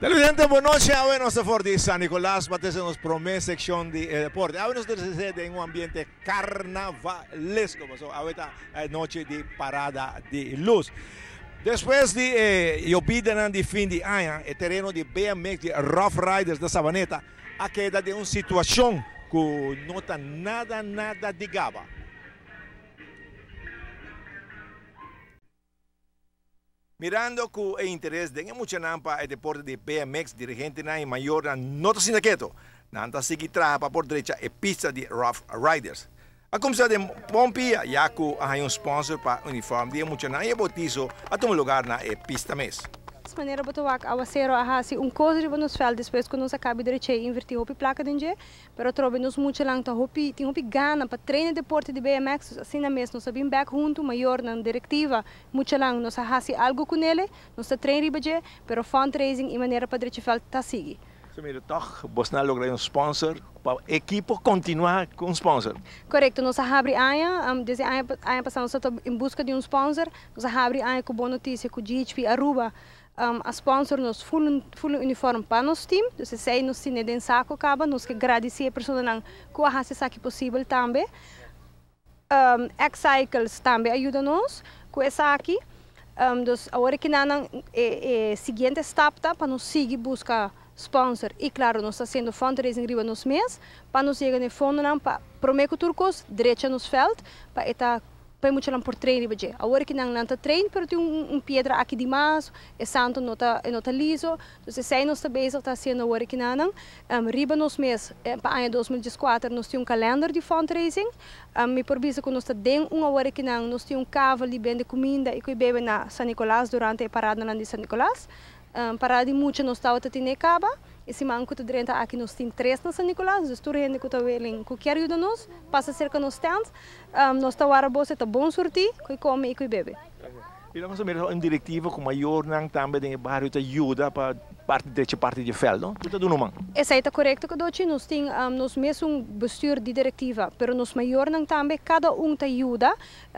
Televidente bon nochi, awe nos ta for di San Nicolas pa trece nos prome seccion di e deporte. Awe nos ta trece den un ambiente carnavalesco, pasobra awe ta e nochi di parada di luz. Despues di e yobidanan di fin di aña, e tereno di BMX di Rough Riders na Savaneta a keda den un situacion cu no ta nada nada di gaba. Mirando ku e interes den e muchanan pa e deporte di BMX, dirigentenan i mayornan no ta sinta keto. Nan ta sigui traha pa por drecha e pista di Rough Riders. A kumsa den bon pia ya ku a haña un sponsor pa uniform di e muchanan i e bautiso a tuma lugar na e pista mes. Des manera bo ta wak awasero a hasi un kos riba nos vèlt despues ku nos a kabi drech'é i invertí hopi plaka den dje. Pero atrobe nos muchanan ta hopi, tin hopi gana pa traina deporte di BMX, dus asina mes nos a bin bek huntu, mayornan, directiva, muchanan, nos a haci algo cu nele, nos ta train riba dje, pero fundraising y manera pa drecha veld ta sigui. So mira tog bosnan a logra un sponsor pa ekipo continua cu un sponsor. Corecto, nos a habri aña, desde aña aña pasa nos ta en busca di un sponsor, nos a habri aña cu bon noticia cu GHP Aruba A sponsor nos full full uniform pa nos team, dus esei nos tine den saco caba, nos ke gradici e personanan cu a haci esaki posibel tambe. X-Cycles tambe a yuda nos cu esaki, dus awor e kinanan e e siguiente stap ta pa nos sigui busca sponsor y claro nos ta haciendo fundraising riba nos mes pa nos yega na e fondonan pa prome cu tur cos drecha nos veld pa e ta Pa e muchanan por train riba dje. Awor ki nan nan ta train pero tin un un piedra aki di mas, e santo no ta e no ta liso. Dus esei nos ta bezig ta hasiendo awor ki nan nan. Riba nos mes pa aña 2014 nos tin un kalender di fundraising. Mi por bisa ku nos ta den un awor ki nan nos tin un kavel di bende kuminda i ku e bebe na San Nicolas durante e paradanan di San Nicolas. Parada di mucha nos tabata tene kaba. E siman ku ta drenta aki nos tin tres na San Nicolas, dus tur hende ku ta willing ku kier yuda nos, pasa serka nos tent. Nos ta wara bos e ta bon surtí, ku e kome i ku e bebe. I nos a mira un direktiva ku mayornan tambe den e bario ta yuda pa parti drecha parti di e vèld, no? Tur ta duna un man. Esei ta korekto, Kadochi. Nos tin nos mesun bestuur di direktiva, pero nos mayornan tambe kada un ta yuda.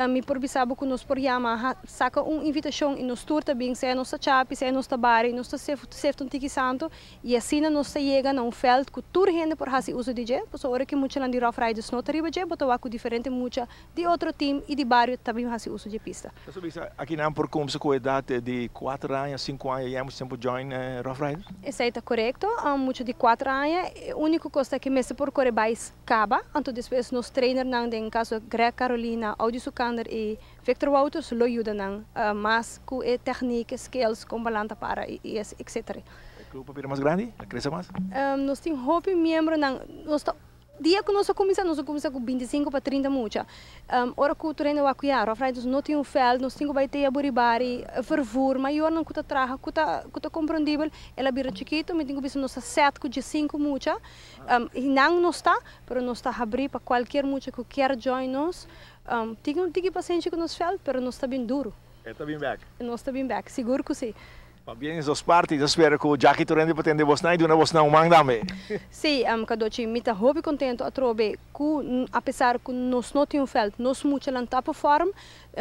Mi por bisa bo ku nos por yama, saka un invitashon i nos tur ta bin, sea nos ta chapi, sea nos ta bari, nos ta sefta un tiki santu i asina nos ta yega na un vèlt ku tur hende por hasi uso di dje, pasobra ora ku muchanan di Rough Riders no ta riba dje, bo ta wak ku diferente mucha di otro tim i di bario ta bin hasi uso dje pista. Nos ta bisa aki nan por kumsa ku edat di kuater aña, sinku aña ya mucha tempu join Rough Riders? Esei ta korekto, mucha di kuater aña, e úniko kos ta ke mester por kore bai Caba, anto despues nos trainernan, den caso Greg Carolina, Audi Sukander y Victor Wouters lo yuda nan mas cu e techniek, e skills, con balan ta para y etc. E club a bira mas grandi? A crece mas? Nos tin hopi miembronan, nos ta, dia cu nos a cuminsa, nos a cuminsa cu binticinco pa trinta mucha. Ora cu tur hende wak cu ya, Rough Riders no tin un veld, nos tin cu bay te Aburibari, vervoer, mayornan cu ta traha, cu ta, cu ta comprendibel, el a bira chikito, mi tin cu bisa nos ta set cu diescinco mucha. Y nan no sta, pero nos ta habrí pa cualkier mucha cu kier join nos. Tin un tiki pasenshi cu nos veld, pero nos ta bin duro. E ta bin bek. Nos ta bin bek, sigur cu si. Pabien es dos parti, ta spera cu Jackie Torendi por tende bosnan y duna bosnan un man tambe. Si, Cadochi, mi ta hopi contento atrobe cu apesar cu nos no tin un veld, nos muchanan ta perform.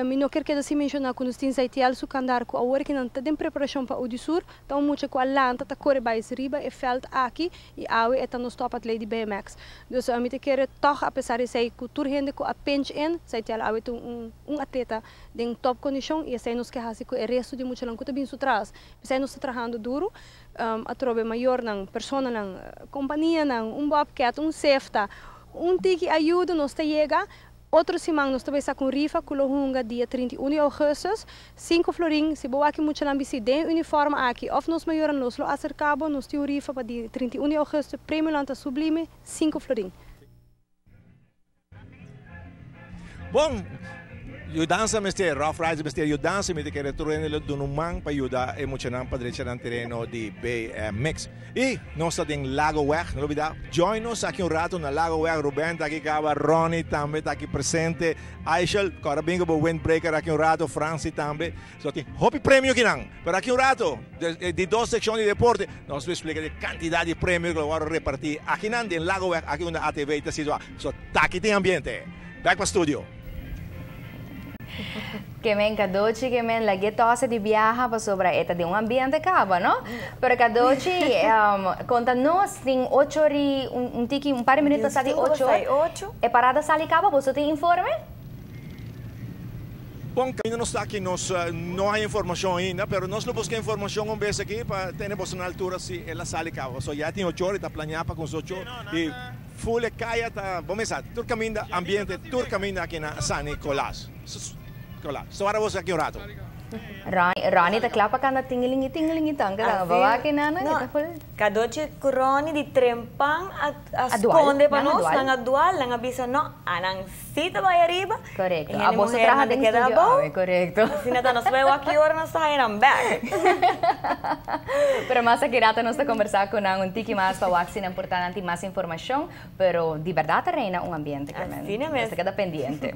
Mi no kier keda sin menciona cu nos tin Zaitiel su kandar cu awor ki nan ta den preparacion pa Odisur, ta un mucha cu a lanta ta core bay riba e veld aki y awe e ta nos top atleet di BMX. Dus mi ta kere tog apesar di esey cu tur hende cu a pinch in, Zaitiel awe ta un un atleta den top condicion y esey nos ke haci cu e resto di muchanan cu ta bin su tras. P'esey nos ta trahando duro, atrobe mayornan, personanan, companianan, un bobcat, un sefta, un tiki ayuda nos ta yega. Otro siman nos ta bay saca un rifa cu lo hunga dia 31 di augustus. Cinco florin, si bo wak e muchanan bisti den e uniform aki of nos mayornan nos lo acerca bo, nos tin un rifa pa dia 31 di augustus, premionan ta sublime, cinco florin. Bon, yudansa mester, Rough Riders mester yudansa, mi ta kere tur hende lo duna un man pa yuda e muchanan pa drecha nan tereno di BMX. Y nos ta den Lagoweg, no olbida join nos aki un rato na Lagoweg, Ruben ta aki caba, Ronnie tambe ta aki presente, Aishel, cora bin cu bo windbreaker aki un rato, Franci tambe, so tin hopi premio akinan, pero aki un rato, di dos seccion di deporte, nos lo explica di cantidad di premio cu lo worde reparti akinan den Lagoweg, aki unda ATV ta situa, so ta aki tin ambiente. Back pa studio. Ke men Cadochi, ke men lag'é tòse di biaha pasobra e ta den un ambiente kaba, no? Pero Cadochi, konta nos, tin ocho or i un tiki, un par di minüt pasá di ocho or, e parada sali kaba, boso tin informe? Bon, kaminda nos ta aki nos no hay informashon ainda, pero nos lo buska informashon un bes aki pa tene boso na altura si el a sali kaba. Pasobra ya tin ocho or i ta planeá pa kunsá ocho or i ful e kaya ta, bo mesa, tur kaminda ambiente, tur kaminda aki na San Nicolas. So ora boso aki un rato. Ronnie ta kla pa kanta tingelingi tingelingi tan ke ta bawa aki nana e ta ful. Kadochi ku Ronnie di trempan a skonde pa nos, nan a dual, nan a bisa no, anan si ta bai ariba. Korekto, a boso traha den studio awe, korekto. Asina ta, nos bai wak ki ora nos ta haya nan bek. Pero mas aki rato nos ta kombersá ku nan un tiki mas pa wak si nan por ta nan tin mas informashon, pero di bèrdat ta reina un ambiente, Carmen. Asina mes. Nos ta keda pendiente.